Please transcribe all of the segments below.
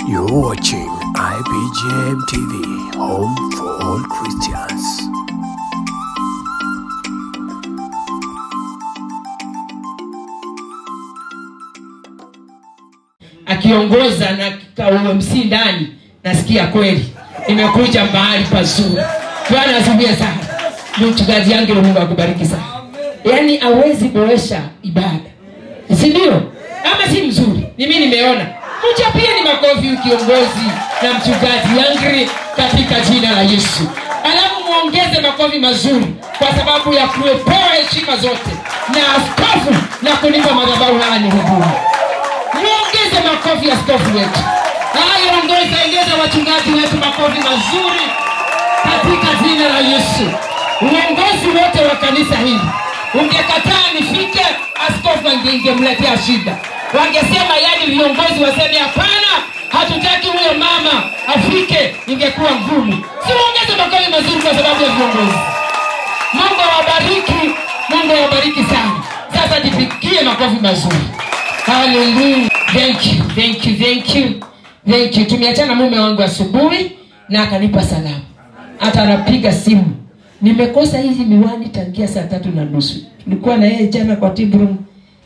You're watching IBGM TV, home for all Christians. Akiongoza na KUMC ndani, nasikia kweli nimekuja mahali pazuri. Bwana asifiwe sana. Mchungaji yangu, Mungu akubariki sana. Yaani hawezi boresha ibada, si ndio? Ama si mzuri? Ni mimi nimeona. Mchapie ni makofi kiongozi na mchungaji Yangri katika jina la Yesu. Alafu muongeze makofi mazuri kwa sababu ya kupewa heshima zote na askofu na kunipa madhabahu haya ni huduma. Muongeze makofi askofu wetu. Haya, ongeza wachungaji wetu makofi mazuri katika jina la Yesu. Uongozi wote wa kanisa hili, ungekataa nifike, askofu angemletea shida. Wangesema, yani viongozi waseme hapana, hatutaki huyo mama afike, ingekuwa ngumu. Si muongeze makofi mazuri kwa sababu ya viongozi. Mungu awabariki, Mungu awabariki sana. Sasa jipigie makofi mazuri. Hallelujah. Thank you, thank you, thank you. Thank you. Tumeachana mume wangu asubuhi na akanipa salamu. Hata anapiga simu. Nimekosa hizi miwani tangia 3:30. Nilikuwa na yeye jana kwa team room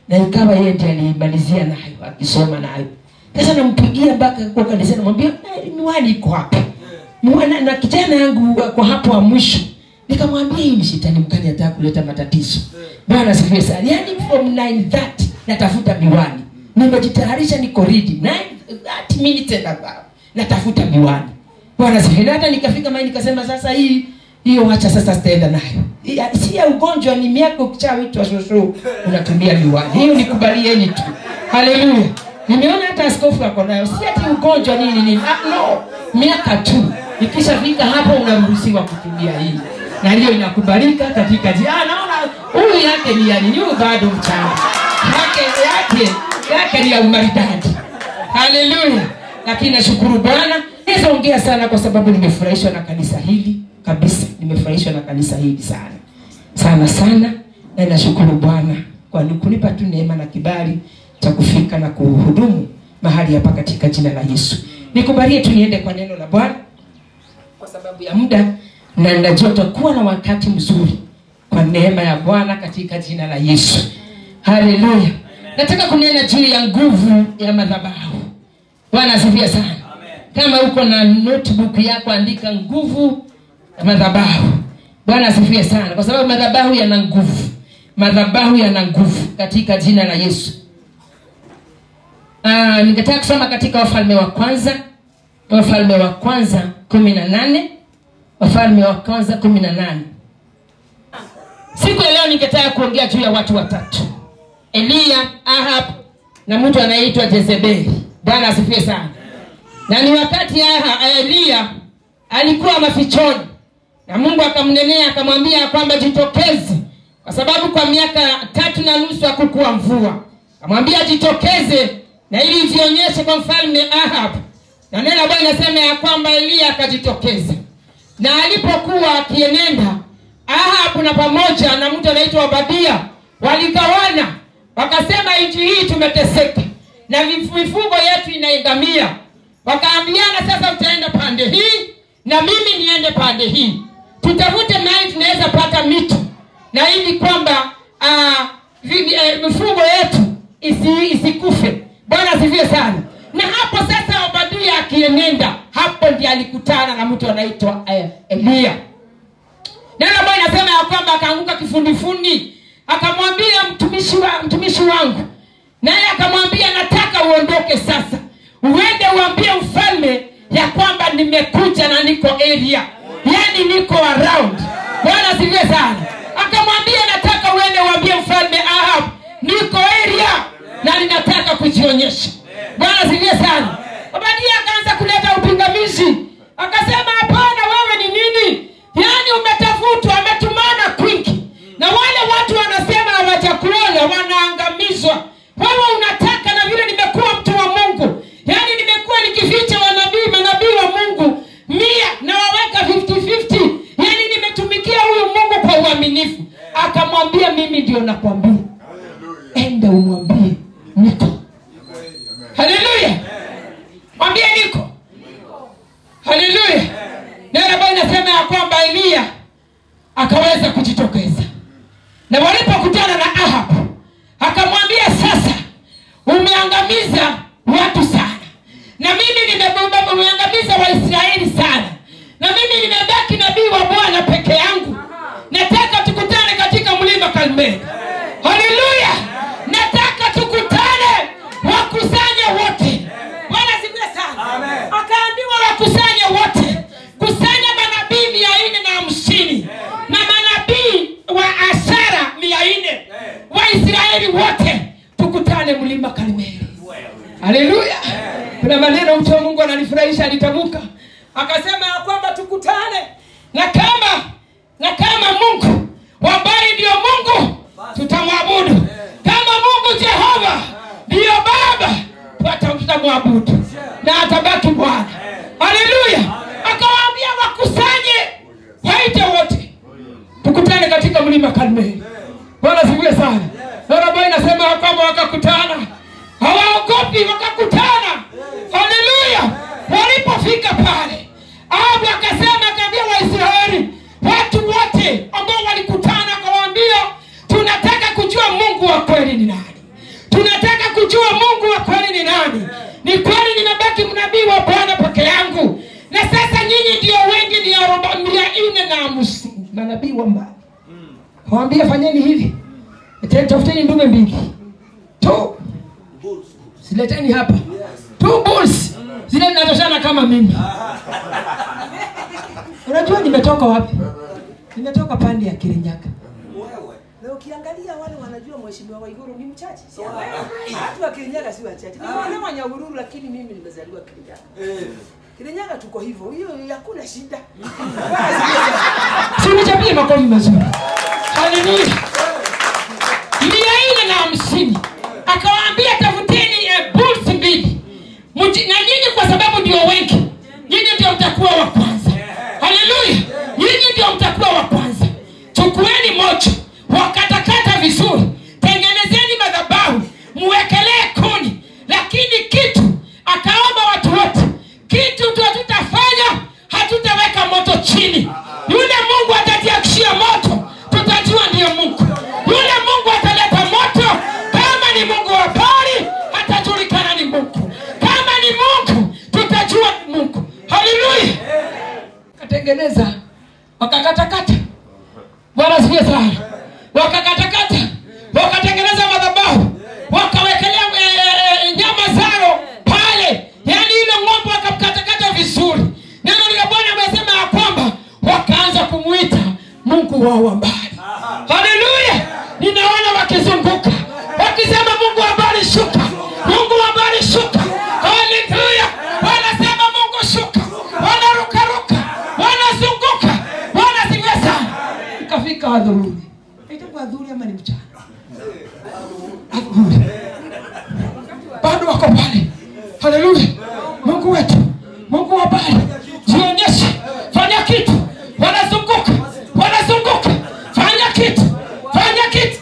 na ikawa yeye ndiye alimalizia nayo akisoma nayo. Sasa nampigia mpaka kwa kanisa, namwambia miwani iko hapa. Miwani na kijana yangu kwa hapo wa mwisho. Nikamwambia hii ni shetani mkali anataka kuleta matatizo. Bwana asifiwe sana. Yaani from 9:30 natafuta miwani. Nimejitayarisha niko ready. 9:30 minutes and above natafuta miwani. Bwana asifiwe. Hata nikafika mahali nikasema sasa hii hiyo acha sasa sitaenda nayo. Si ya ugonjwa, ni miaka ukishaitwa shosho unatumia miwani. Hiyo nikubalieni tu. Haleluya. Nimeona hata askofu ako nayo. Si ati ugonjwa nini nini. Ah, no. Miaka tu. Ikishafika hapo unaruhusiwa kutumia hii. Na hiyo inakubalika katika jina. Ah, naona huyu yake ni yani huyu bado mchanga. Yake ni ya umaridadi. Haleluya. Lakini nashukuru Bwana. Nizaongea sana kwa sababu nimefurahishwa na kanisa hili kabisa. Nimefurahishwa na kanisa hili sana. Sana sana. Na nashukuru Bwana kwa kunipa tu neema na kibali cha kufika na kuhudumu mahali hapa katika jina la Yesu. Nikubalie tu niende kwa neno la Bwana kwa sababu ya muda, na ninajua tutakuwa na wakati mzuri kwa neema ya Bwana katika jina la Yesu. Haleluya. Nataka kunena juu ya nguvu ya madhabahu. Bwana asifiwe sana. Kama uko na notebook yako andika nguvu ya madhabahu. Bwana asifiwe sana, kwa sababu madhabahu yana nguvu. Madhabahu yana nguvu katika jina la Yesu. Ningetaka kusoma katika Wafalme wa Kwanza, Wafalme wa Kwanza 18, Wafalme wa Kwanza 18. Siku ya leo ningetaka kuongea juu ya watu watatu: Eliya, Ahab na mtu anaitwa Jezebeli. Bwana asifiwe sana. Na ni wakati Eliya alikuwa mafichoni na Mungu akamnenea akamwambia kwamba jitokeze, kwa sababu kwa miaka 3.5 hakukuwa mvua. Akamwambia jitokeze na ili ujionyeshe kwa mfalme Ahab. Na neno la Bwana linasema ya kwamba Eliya akajitokeza. Na alipokuwa akienenda, Ahab na pamoja na mtu anaitwa Obadia waligawana, wakasema nchi hii tumeteseka na mifugo yetu inaingamia. Wakaambiana sasa utaenda pande hii na mimi niende pande hii. Tutafute mahali tunaweza pata mito na ili kwamba mifugo yetu isikufe. Bwana asifiwe sana. Na hapo sasa Obadia akienenda, hapo ndiye alikutana na mtu anaitwa Eliya. Neno la Bwana inasema ya kwamba akaanguka kifundifundi, akamwambia mtumishi wangu. Naye akamwambia nataka uondoke sasa. Uende uambie mfalme ya kwamba nimekuja na niko area. Yaani niko around. Bwana asifiwe sana. Akamwambia nataka uende uambie mfalme Ahab niko area na ninataka kujionyesha. Bwana asifiwe sana. Obadia akaanza kuleta upingamizi. Akasema hapana, wewe ni nini? Yaani umetafutwa, umetumana kwingi. Na wale watu wanasema hawajakuona, wanaangamizwa. Wewe unataka, na vile nimekuwa mtu wa Mungu, yaani nimekuwa nikificha manabii wa Mungu 100 na waweka 50-50. Yaani nimetumikia huyu Mungu kwa uaminifu. Akamwambia mimi ndio nakwambia. Enda umwambie niko. Haleluya. Mwambie niko. nimeangamiza Waisraeli sana, na mimi nimebaki nabii wa Bwana peke yangu. Nataka tukutane katika mlima Karmeli. Haleluya! Nataka tukutane, wakusanye wote. Bwana asifiwe sana. Akaambiwa wakusanye wote, kusanya manabii 450 na manabii wa Ashara 400, Waisraeli wote tukutane mlima Karmeli. Haleluya! Kuna maneno mtu wa Mungu ananifurahisha, alitamka akasema ya kwamba tukutane, na kama Mungu wa Bali ndio Mungu tutamwabudu, kama Mungu Jehova ndio Baba tutamwabudu, na atabaki Bwana. Haleluya! Akawaambia wakusanye, waite wote, tukutane katika mlima Karmeli. Bwana asifiwe sana. Na Biblia inasema kwamba wakakutana, hawaogopi, wakakutana. Haleluya! Walipofika pale, Ahabu akasema, akaambia Waisraeli, watu wote ambao walikutana, akawaambia tunataka kujua Mungu wa kweli ni nani. Tunataka kujua Mungu wa kweli ni nani. Ni kweli nimebaki mnabii wa Bwana peke yangu, na sasa nyinyi ndio wengi, ni 450 manabii wa mbali. Kawaambia fanyeni hivi, tafuteni ndume mbili tu, sileteni hapa two bulls, zile zinatoshana kama mimi. Unajua nimetoka wapi? Nimetoka pande ya Kirinyaga. Na ukiangalia wale wanajua Mheshimiwa Waiguru ni mchache. Watu wa Kirinyaga si wachache. Ni wale wa Nyahururu, lakini mimi nimezaliwa Kirinyaga. Kirinyaga tuko hivyo. Hiyo hakuna shida. Si nichapie makofi mazuri. Haleluya. 450. Akawaambia tafuteni bulls mbili. Na nyinyi kwa sababu ndio wengi, nyinyi ndio mtakuwa wa kwanza. Haleluya. Nyinyi ndio mtakuwa wa kwanza. Chukueni moja, wakatakata vizuri, tengenezeni madhabahu, muwekelee kuni. Lakini kitu akaomba watu wote, kitu tu hatutafanya, hatutaweka moto chini. Yule Mungu atatiakishia moto, tutajua ndiyo Mungu. Yule Mungu ataleta moto, kama ni Mungu wa Bali atajulikana ni Mungu, kama ni Mungu tutajua ni Mungu. Haleluya. Katengeneza, wakakatakata. Bwana asifiwe sana. Wakakatakata, wakatengeneza madhabahu, wakawekelea nyama zao pale, yaani ile ng'ombe wakamkatakata vizuri. Neno la Bwana amesema ya kwamba wakaanza kumuita Mungu wao wa mbali. Haleluya. Ninaona wakizunguka wakisema Mungu wa mbali shuka, Mungu wa mbali shuka. Haleluya. Wanasema Mungu shuka, wanarukaruka, wanazunguka. Bwana asifiwe sana. Ikafika adhuhuri. Itakuwa adhuhuri ama ni mchana? Adhuhuri. Bado wako pale. Haleluya. Mungu wetu, Mungu wa mbali, jionyeshe, fanya kitu. Wanazunguka, wanazunguka, fanya kitu, fanya kitu.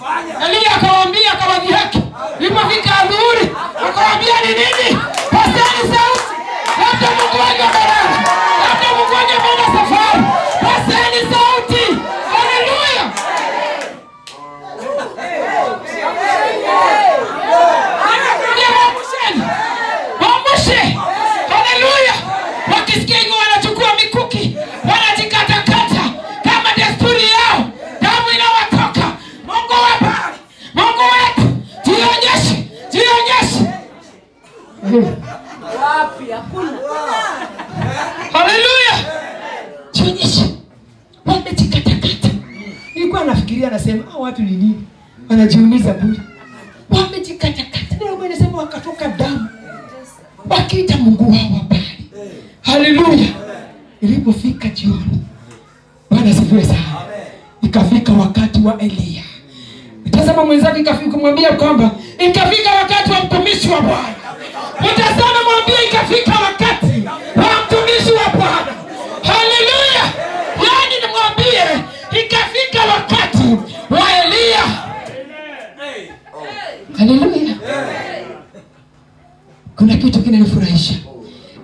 Eliya akawaambia, akawadhihaki. Ilipofika adhuhuri, akawaambia ni nini? Paseni sauti, labda Mungu wangu amelala, labda Mungu wangu ameenda safari. Paseni sauti. Haleluya. Waamsheni, waamshe. Haleluya. Wakisikia hivyo wanachukua mikuki, wanajikatakata kama desturi yao, damu inawatoka. Mungu wa mbali, Mungu wetu, jionyeshe, jionyeshe. Wapi? Hakuna. Haleluya. Jionyeshe. Wamejikatakata. Nilikuwa nafikiria nasema, hao watu ni nini? Wanajiumiza bure. Wamejikatakata. Ndio maana nasema wakatoka damu, wakiita Mungu wao wa mbali. Haleluya. Ilipofika jioni, Bwana asifiwe sana, ikafika wakati wa Eliya. Tazama mwenzako, ikafika kumwambia kwamba ikafika wakati wa mtumishi wa Bwana. Mtazama mwambie ikafika wakati wa mtumishi wa Bwana. Haleluya. Yaani nimwambie ikafika wakati wa Eliya. Haleluya. Kuna kitu kinanifurahisha.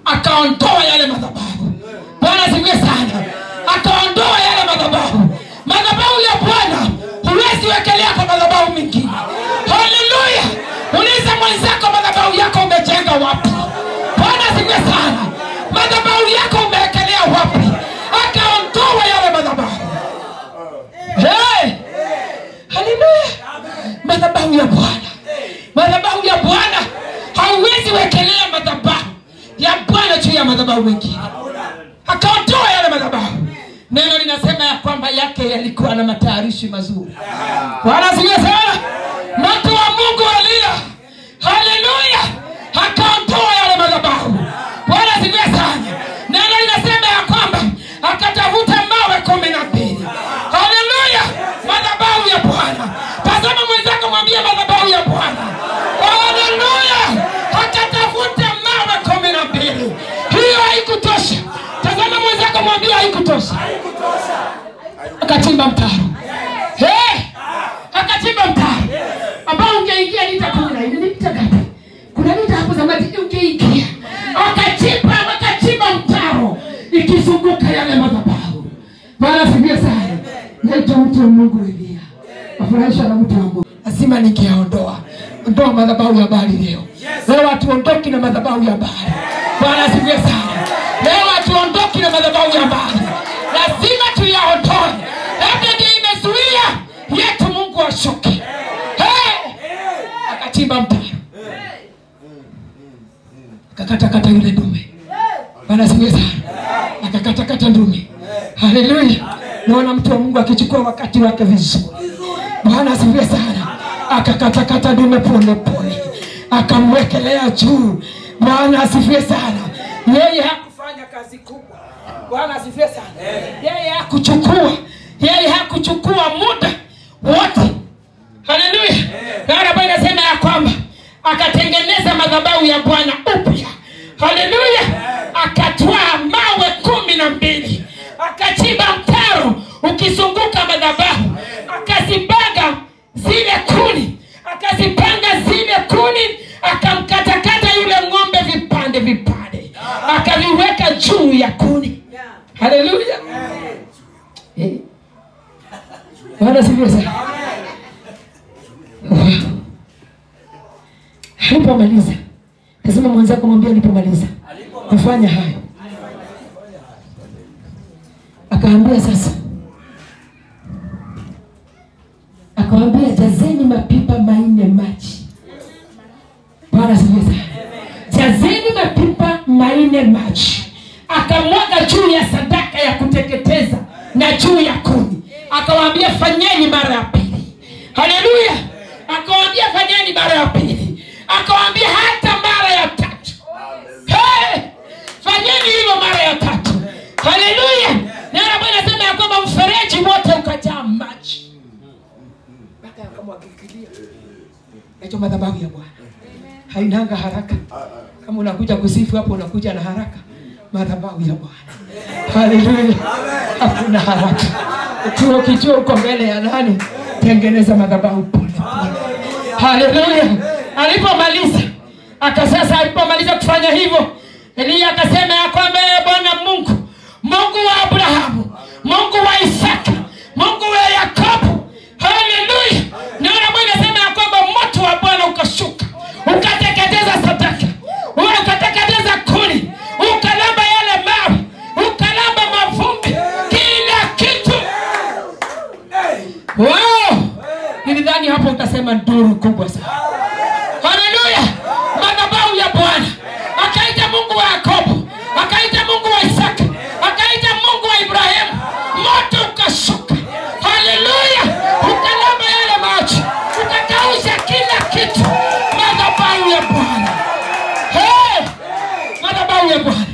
Akaondoa yale madhabahu. Bwana asifiwe sana. Akaondoa yale madhabahu. Madhabahu ya Bwana huwezi wekelea kwa madhabahu mengine. Haleluya. Uliza mwenzako madhabahu yako umejenga wapi? Bwana asifiwe sana. kuwekelea madhabahu ya Bwana juu ya madhabahu mengine. Akaondoa yale madhabahu. Neno linasema ya kwamba yake yalikuwa na matayarishi mazuri. Bwana asifiwe sana. Mtu wa Mungu Eliya, haleluya, akaondoa yale madhabahu. Bwana asifiwe sana. Neno linasema ya kwamba akatafuta mawe 12. Haleluya, madhabahu ya Bwana. Tazama mwenzako, mwambie madhabahu ya Bwana. Haleluya, akatafuta mawe 12. Hiyo haikutosha. Tazama mwenzako, mwambie haikutosha. Akachimba mtaro. Hey! Akachimba mtaro ambao ungeingia lita 14, lita ngapi? Kuna lita hapo za maji ungeingia. Akachimba mtaro ikizunguka yale madhabahu. Bwana asifiwe sana. Naitwa mtu wa Mungu Eliya. Afurahisha na mtu wa Mungu. Lazima ningeondoa. Ondoa madhabahu ya Baali leo. Leo hatuondoki na madhabahu ya Baali. Bwana asifiwe sana. Leo hatuondoki na madhabahu ya Baali. Lazima tuyaondoe. Labda ndiyo imezuia yetu Mungu ashuke. Hey! Akachimba mtaro. Akakatakata yule ndume. Bwana asifiwe sana. Akakatakata ndume. Haleluya. Naona mtu wa Mungu akichukua wakati wake vizuri. Bwana asifiwe sana. Akakatakata ndume pole pole. Akamwekelea juu. Bwana asifiwe sana. Yeye hakufanya kazi kubwa. Bwana asifiwe sana. Yeye hakuchukua muda wote. Haleluya. Na Biblia inasema ya kwamba akatengeneza madhabahu ya Bwana upya. Haleluya. Akatwaa mawe 12. Akachimba mtaro ukizunguka madhabahu. Akazibaga zile kuni. Akazipanga zile kuni, akamkatakata yule ng'ombe vipande vipande. Akaviweka juu ya kuni. Haleluya. Bwana asifiwe sana. Alipomaliza, tazama mwenzako, mwambie alipomaliza kufanya hayo, akaambia sasa, akawaambia jazeni mapipa 4 maji. Bwana asifiwe sana. Jazeni mapipa 4 maji. Akamwaga juu ya sadaka ya kuteketeza na juu ya kuni. Akawaambia fanyeni mara ya pili. Haleluya. Akawaambia fanyeni mara ya pili. Akawaambia hata mara ya tatu. Hey! Fanyeni hivyo mara ya tatu. Haleluya. Na Bwana anasema ya kwamba mfereji wote ukajaa maji. Mpaka akamwagilia. Hicho madhabahu ya Bwana. Hainanga haraka. Kama unakuja kusifu hapo unakuja na haraka. Madhabahu ya Bwana. Haleluya. Hakuna haraka. Ukiwa ukijua uko mbele ya nani, tengeneza madhabahu pole pole. Haleluya. Alipomaliza, akasasa alipomaliza kufanya hivyo, Eliya akasema ya kwamba Bwana Mungu, Mungu wa Abrahamu, Mungu wa Isaka, Mungu wa Yakobo. Haleluya. Naona Bwana anasema ya kwamba moto wa Bwana ukashuka, ukateketeza sadaka, ukateketeza kuni, ukalamba yale mawe, ukalamba mavumbi, kila kitu. Wow! Nilidhani hapo utasema nduru kubwa sana. Haleluya! Madhabahu ya Bwana. Akaita Mungu wa Yakobo, akaita Mungu wa Isaka, akaita Mungu wa Ibrahimu. Moto ukashuka. Haleluya! Ukalamba yale maji, ukakausha kila kitu. Madhabahu ya Bwana. Hey! Madhabahu ya Bwana.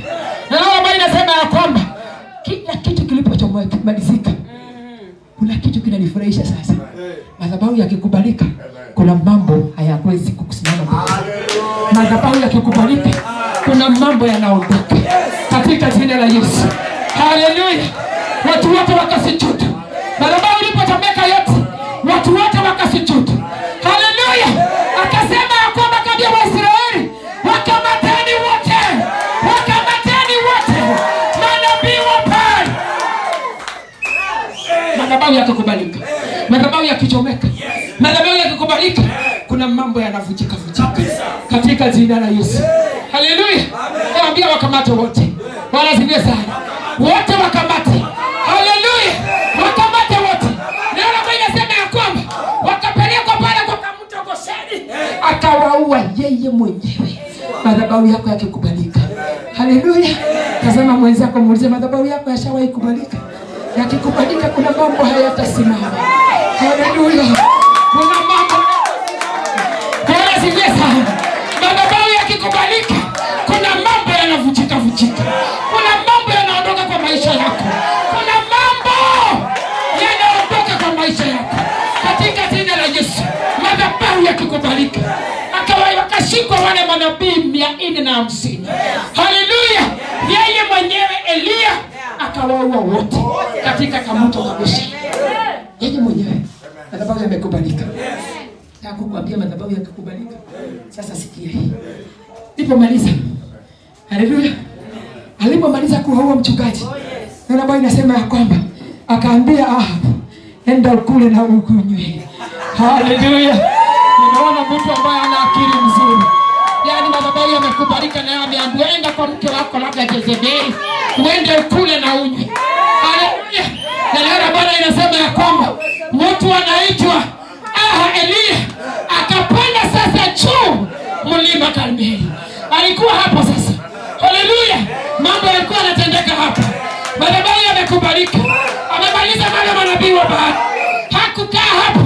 Na Biblia inasema ya kwamba kila kitu kilipochomalizika, kuna kitu kinanifurahisha sasa. Madhabahu yakikubalika, kuna mambo hayawezi kukusimama. Madhabahu yakikubalika, kuna mambo yanaondoka katika jina la Yesu. Haleluya. Watu wote wakasujudu. Madhabahu ilipochomeka yote, watu wote wakasujudu. Haleluya. Akasema ya kwamba kabla wa Israeli, wakamateni wote. Wakamateni wote. Manabii wa Baali. Madhabahu yakikubalika, madhabahu yakichomeka, madhabahu yakikubalika, kuna mambo yanavunjika vunjika katika jina la Yesu. Haleluya. Naambia wakamate wote. Bwana asifiwe sana. Wote wakamate. Haleluya. Wakamate wote. Neno la Bwana inasema ya kwamba wakapelekwa pale kwa mto Gosheni, akawaua yeye mwenyewe. Madhabahu yako yakikubalika. Haleluya. Tazama mwenzako, muulize, madhabahu yako yashawahi kubalika? Yakikubalika kuna mambo hayatasimama. Haleluya. Kuna mambo. Bwana asifiwe sana. Madhabahu yakikubalika, kuna mambo yanavunjika vunjika. Kuna mambo yanaondoka kwa maisha yako. Kuna mambo yanaondoka kwa maisha yako. Katika jina la Yesu, madhabahu yakikubalika. Wakashikwa wale manabii 450. Haleluya. Yeye mwenyewe Elia akawaua wote katika kamuto kabisa. Yeye mwenyewe. Madhabahu yamekubalika. Nataka kukuambia madhabahu yakikubalika. Sasa sikia hii. Nilipomaliza. Haleluya. Alipomaliza kuwaua mchungaji. Neno Bwana inasema ya kwamba akaambia Ahab, enda ukule na ukunywe. Haleluya. Ninaona mtu ambaye ana akili nzuri. Yaani madhabahu yamekubalika na ameambiwa enda kwa mke wako labda Jezebeli, uende ukule na unywe. Haleluya. Na neno Bwana inasema ya kwamba mtu anaitwa Elia akapanda sasa juu mlima Karmeli. Alikuwa hapo sasa. Haleluya. Mambo yalikuwa yanatendeka hapa. Madhabahu yamekubalika. Amemaliza wale manabii wa Baali. Hakukaa hapo.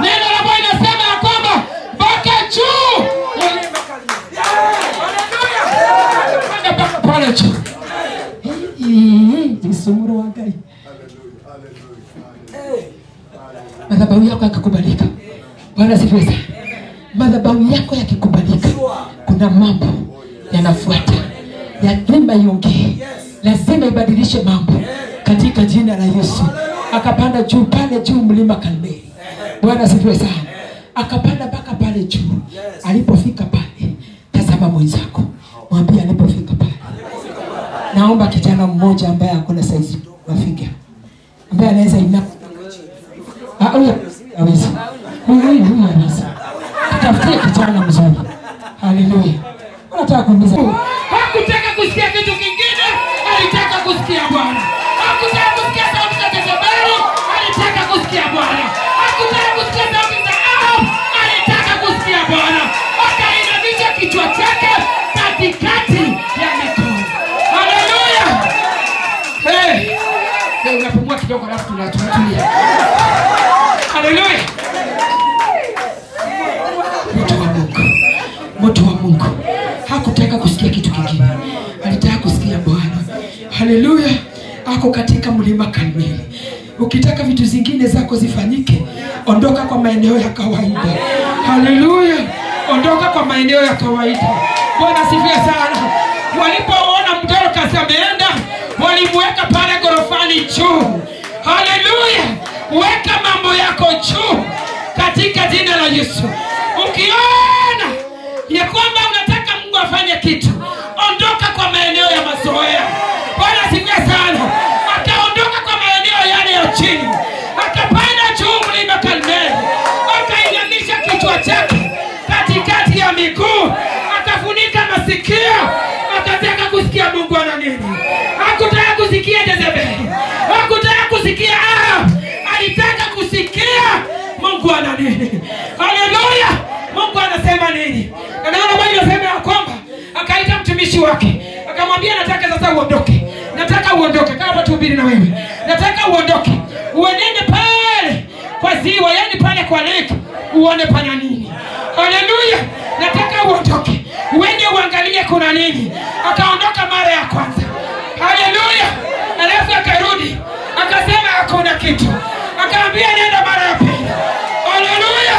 Neno la Bwana inasema ya kwamba mpaka juu mlima Karmeli. Haleluya. Akapanda mpaka pale juu. Jisumuru wa Ngai. Madhabahu yako yakikubalika. Bwana asifiwe sana. Madhabahu yako yakikubalika, kuna mambo yanafuata. Lazima iongee. Lazima ibadilishe mambo katika jina la Yesu. Akapanda juu pale juu mlima Karmeli. Bwana asifiwe sana. Akapanda mpaka pale juu. Alipofika pale, tazama mwenzako, mwambie alipofika pale. Naomba kijana mmoja ambaye akona size wafika, ambaye anaweza inama. Huyu hawezi. Huyu hawezi. Tutafutie kijana mzuri. Haleluya. Unataka kuuliza. Hakutaka kusikia kitu kingine, alitaka kusikia Bwana. Hakutaka kusikia sauti za Jezebeli, alitaka kusikia Bwana. Hakutaka kusikia sauti za Ahab, alitaka kusikia Bwana. Akainamisha kichwa chake katikati ya mikono. Haleluya. Hey, hey, unapumua kidogo alafu tunatulia. Haleluya. Mtu wa Mungu. Mtu wa Mungu. Hakutaka kusikia kitu kingine. Alitaka kusikia Bwana. Haleluya. Ako katika mlima Karmeli. Ukitaka vitu zingine zako zifanyike, ondoka kwa maeneo ya kawaida. Haleluya. Ondoka kwa maeneo ya kawaida. Bwana asifiwe sana. Walipoona Dorcas ameenda, walimweka pale gorofani juu. Haleluya. Weka mambo yako juu katika jina la Yesu. Ukiona ya kwamba unataka Mungu afanye kitu, ondoka kwa maeneo ya mazoea. Bwana asifiwe sana. Akaondoka kwa maeneo yale ya chini, akapanda juu mlima Karmeli, akainamisha kichwa chake katikati ya miguu, akafunika masikio, akataka kusikia Mungu ana nini. Hakutaka kusikia Jezebeli, hakutaka kusikia Ahab, alitaka kusikia Mungu ana nini. Haleluya. Mungu anasema nini? Na naona Bwana anasema ya kwamba akaita mtumishi wake, akamwambia nataka sasa uondoke. Nataka uondoke kama tuhubiri na wewe. Nataka uondoke. Uenende pale kwa ziwa, yani pale kwa lake, uone pana nini. Haleluya. Nataka uondoke. Uende uangalie kuna nini. Akaondoka mara ya kwanza. Haleluya. Alafu akarudi, akasema hakuna kitu. Akaambia nenda mara ya pili. Haleluya.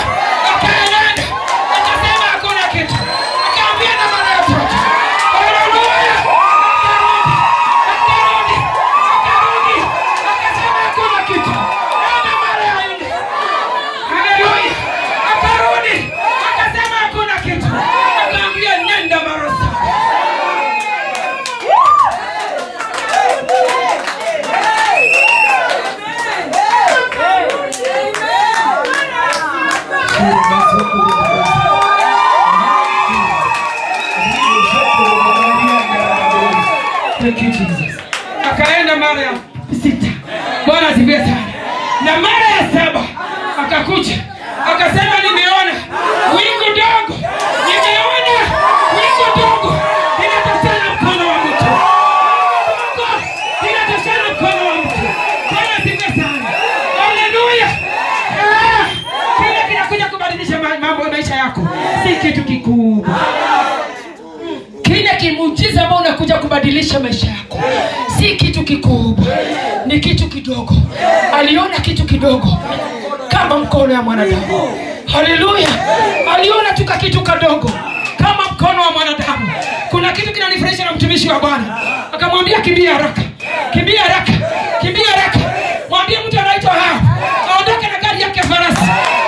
Akaenda, akasema hakuna kitu. Akaambia na mara ya tatu. Haleluya. Akarudi, akarudi, akasema hakuna kitu. Nenda mara ya nne. Haleluya. Akarudi, akasema hakuna kitu. Akaambia nenda mara saba. Thank you, Jesus. Akaenda mara ya sita. Bwana asifiwe sana. Na mara ya saba akakuja, akasema nimeona wingu dogo. Nimeona wingu dogo. muujiza ambao unakuja kubadilisha maisha yako. Si kitu kikubwa, ni kitu kidogo. Aliona kitu kidogo kama mkono ya mwanadamu. Haleluya. Aliona tu kitu kadogo kama mkono wa mwanadamu. Kuna kitu kinanifurahisha na mtumishi wa Bwana. Akamwambia kimbia haraka. Kimbia haraka. Kimbia haraka. Mwambie mtu anaitwa Ahab aondoke na gari yake farasi.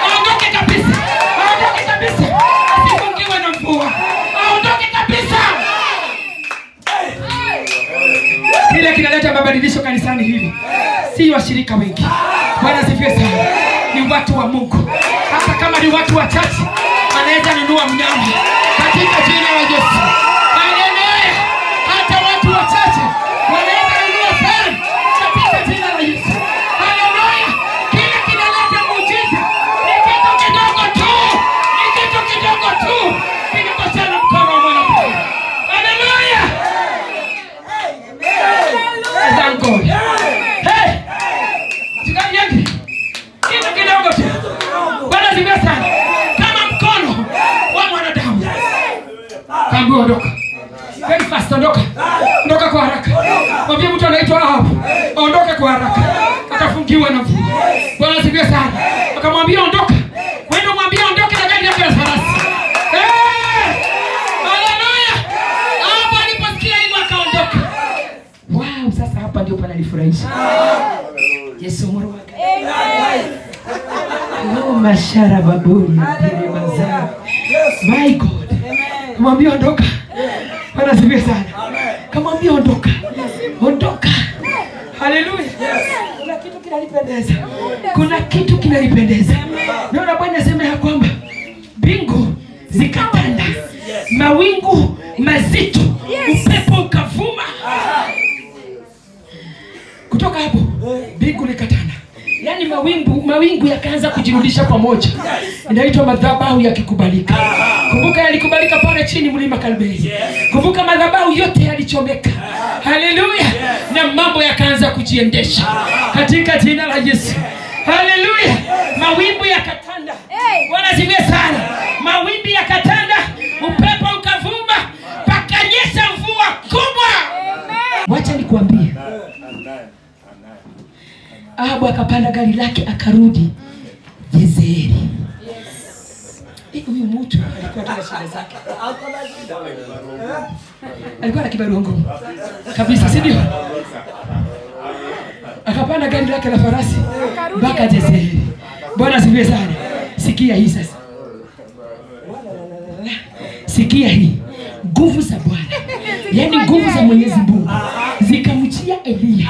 Aondoke kabisa. Aondoke kabisa. Asifungiwe na mvua. Aondoke kabisa. Kile kinaleta mabadilisho kanisani hili si washirika wengi. Bwana asifiwe sana. Ni watu wa Mungu. Hata kama ni watu wachache, anaweza nunua mnyama katika jina la Yesu. Haleluya. Hata watu wachache wanaweza nunua sana katika jina la Yesu. Haleluya. Kile kinaleta muujiza ni kitu kidogo tu. Ni kitu kidogo tu. Kinatoshana mkono wa mwanadamu. Haleluya. Thank God. Hey. Tukaje? Kitu kidogo tu. Bwana asifiwe sana. Kama mkono wa mwanadamu. Kaambia ondoka. Very fast, ondoka. Ondoka kwa haraka. Mwambie mtu anaitwa Ahab, ondoka kwa haraka. Akafungiwa na mvua. Bwana asifiwe sana. Akamwambia ondoka. Wewe mwambie ondoke na gari yake ya farasi. Haleluya. Hapo aliposikia hivyo akaondoka. Wow, sasa hapa ndio pananifurahisha. Yesu mwana wake. Amen. Oh, mashara baburi. My God. Kamwambia ondoka. Bwana asifiwe sana. Kamwambia ondoka. Ondoka. Haleluya. Kuna kitu kinanipendeza. Kuna kitu kinanipendeza. Naona Bwana anasema ya kwamba mbingu zikatanda, mawingu mazito, upepo ukavuma. Kutoka hapo mbingu likatanda. Yaani mawingu yakaanza kujirudisha pamoja. Inaitwa madhabahu yakikubalika. Kumbuka yalikubalika pale chini mlima Kalbeli. Kumbuka madhabahu yote yalichomeka. Haleluya. Na mambo yakaanza kujiendesha katika jina la Yesu. Haleluya. Mawingu yakatanda. Bwana asifiwe sana. Mawimbi yakatanda, upepo ukavuma, pakanyesha mvua kubwa. Wacha nikuambie. Ahabu akapanda gari lake akarudi Jezreeli. Huyu mtu alikuwa na shida zake. Alikuwa na kibarua ngumu kabisa, si ndio? Akapanda gari lake la farasi mpaka Jezreeli. Bwana asifiwe sana. Sikia hii sasa. Sikia hii. Nguvu za Bwana, yaani nguvu za Mwenyezi Mungu zikamjia Eliya,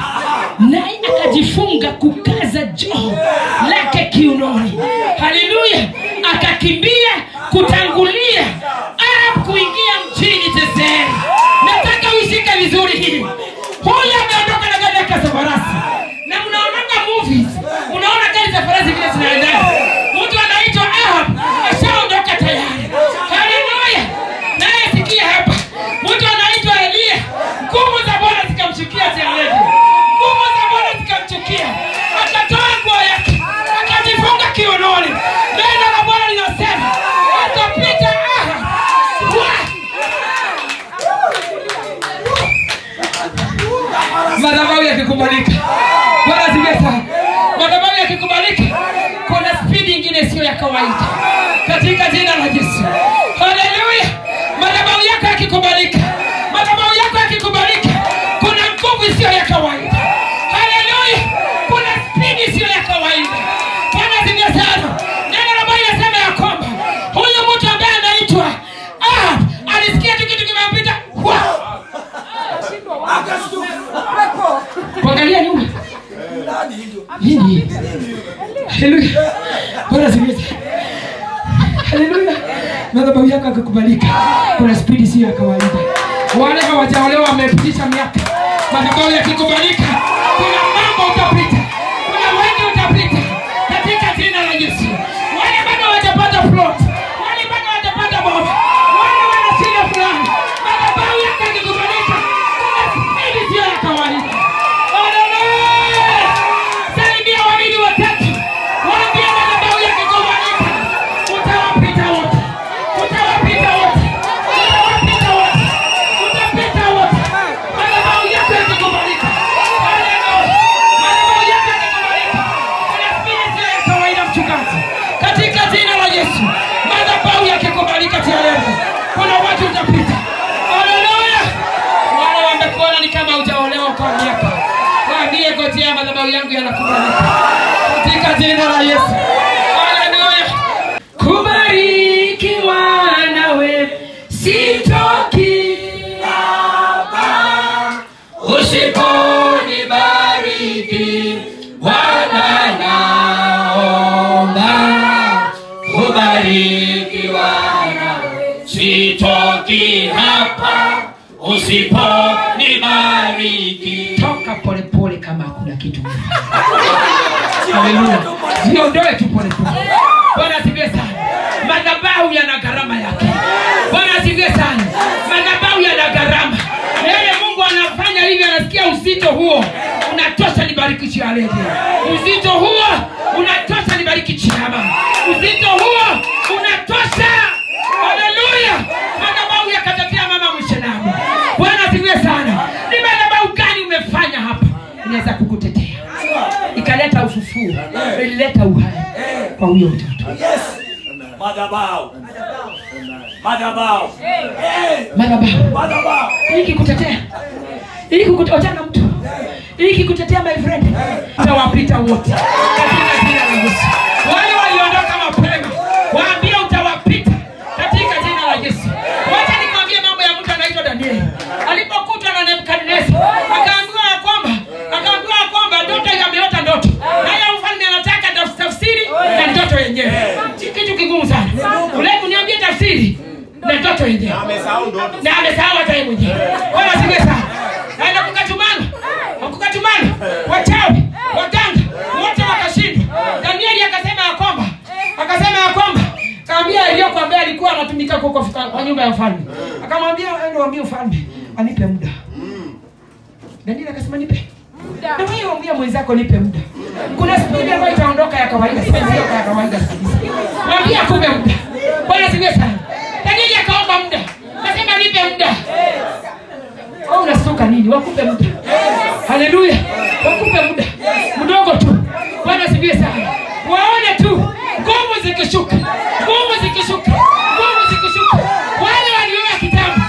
naye akajifunga kukaza joho lake kiunoni. Haleluya. Akakimbia kutangulia Ahab kuingia mjini Jezreeli. Nataka ushike vizuri hili. Huyu ameondoka na gari yake ya farasi. Na mnaonanga movies, unaona gari za farasi vile zinaenda. Mtu anaitwa Ahab ashaondoka tayari. Haleluya. Naye sikia hapa, mtu anaitwa Eliya, nguvu za Bwana zikamshukia Jezreeli. Nguvu za Bwana zikamchukia. Akatoa nguo yake, akajifunga kiunoni. Neno la Bwana linasema atapita Ahab. Madhabahu yakikubalika. Bwana asifiwe sana. Madhabahu yakikubalika, kuna spidi nyingine sio ya kawaida. Katika jina la Yesu. Haleluya. Madhabahu yako yakikubalika, madhabahu yako yakikubalika, kuna nguvu sio ya kawaida. Haleluya. Kuna spidi sio ya kawaida. Bwana asifiwe sana. Neno la Bwana linasema ya kwamba huyu mtu ambaye anaitwa Ahab alisikia tu kitu kimempita. Kuangalia nyuma. Nini? Haleluya. Bwana asifiwe. Haleluya. Madhabahu yako yakikubalika, kuna spidi sio ya kawaida. Wale hawajaolewa wamepitisha miaka. Madhabahu yakikubalika, kuna mambo utapita. Kuna wengi utapita katika jina la Yesu. Wale bado hawajapata plot, wale bado hawajapata boma, wale wana shida fulani. Madhabahu yako yakikubalika, kuna spidi sio ya kawaida. Haleluya. Salimia wawili watatu, waambie madhabahu yakikubalika, utawapita wote. Utawapita wote. Utawapita wote. Utapita yangu yanakubalika katika jina la Yesu. Haleluya. Kubarikiwa nawe sitoki hapa usiponibariki Bwana, naomba kubarikiwa nawe sitoki hapa usiponibariki. Toka polepole kama hakuna kitu. Haleluya. Jiondoe tu polepole. Bwana asifiwe sana. Madhabahu yana gharama yake. Bwana asifiwe sana. Madhabahu yana gharama. Yeye Mungu anafanya hivi, anasikia uzito huo unatosha, nibariki Chialete. Uzito huo unatosha, nibariki Chiama. Uzito huo unatosha. Haleluya. Madhabahu yakatetea mama Mshenamu. Bwana asifiwe sana. Ni madhabahu gani umefanya hapa inaweza kukutetea ikaleta ufufuo, ilileta uhai kwa huyo mtoto? Yes. Madhabahu. Madhabahu. Madhabahu. Madhabahu. Ili kukutetea. Ili kukutetea na mtu. Ili kukutetea my friend. Utawapita wote katika jina la Yesu. Wale waliondoka mapema, waambie utawapita katika jina la Yesu. Wacha nikwambie mambo ya mtu anaitwa Danieli. Alipokutwa na Nebukadneza, akaambiwa kwamba ndoto ameota ndoto. Naye mfalme anataka tafsiri na ndoto yenyewe. Kitu kigumu sana. Ule kuniambia tafsiri na ndoto yenyewe. Na amesahau ndoto. Na amesahau hata yeye mwenyewe. Wala siwe sana. Naenda kukatumana. Kukatumana. Wachawi, waganga, wote wakashindwa. Danieli akasema ya kwamba, kaambia aliyokuambia alikuwa anatumika huko kwa nyumba ya mfalme. Akamwambia ende waambie mfalme anipe muda. Danieli akasema nipe muda. Na wewe ongea mwenzako nipe muda. Kuna spidi ambayo itaondoka ya kawaida, sio ya kawaida kabisa. Mwambie akupe muda. Bwana siwe sana. Danieli akaomba muda. Akasema nipe muda. Wewe unasuka nini? Wakupe muda. Haleluya. Wakupe muda. Mdogo tu. Bwana siwe sana. Waone tu nguvu zikishuka. Nguvu zikishuka. Nguvu zikishuka. Wale walioa kitambo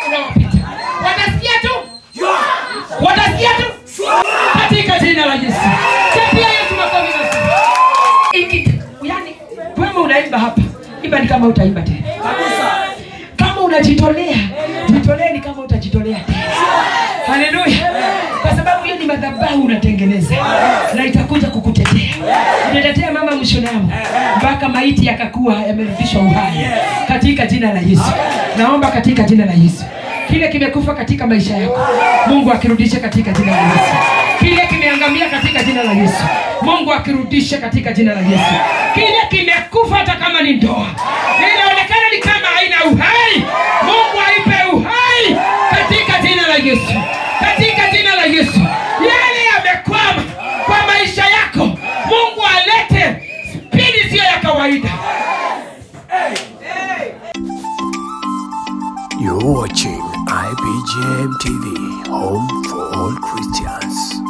unawapita. Watasikia tu. Watasikia tu. Katika jina la Yesu. Chapia Yesu makofi mazuri. Yaani wewe unaimba hapa. Imba ni kama utaimba tena. Kama unajitolea, jitolee ni kama utajitolea tena. Haleluya. Kwa sababu hiyo ni madhabahu unatengeneza na itakuja kukutetea. Itatetea mama Mshonamu mpaka maiti yakakuwa yamerudishwa uhai katika jina la Yesu. Naomba katika jina la Yesu. Kile kimekufa katika maisha yako, Mungu akirudishe katika jina la Yesu. Kile kimeangamia katika jina la Yesu, Mungu akirudishe katika jina la Yesu. Kile kimekufa hata kama ni ndoa, inaonekana ni kama haina uhai, Mungu aipe uhai katika jina la Yesu. Katika jina la Yesu. Yale yamekwama kwa maisha yako, Mungu alete spidi sio ya kawaida. You're watching IBGM TV, home for all Christians.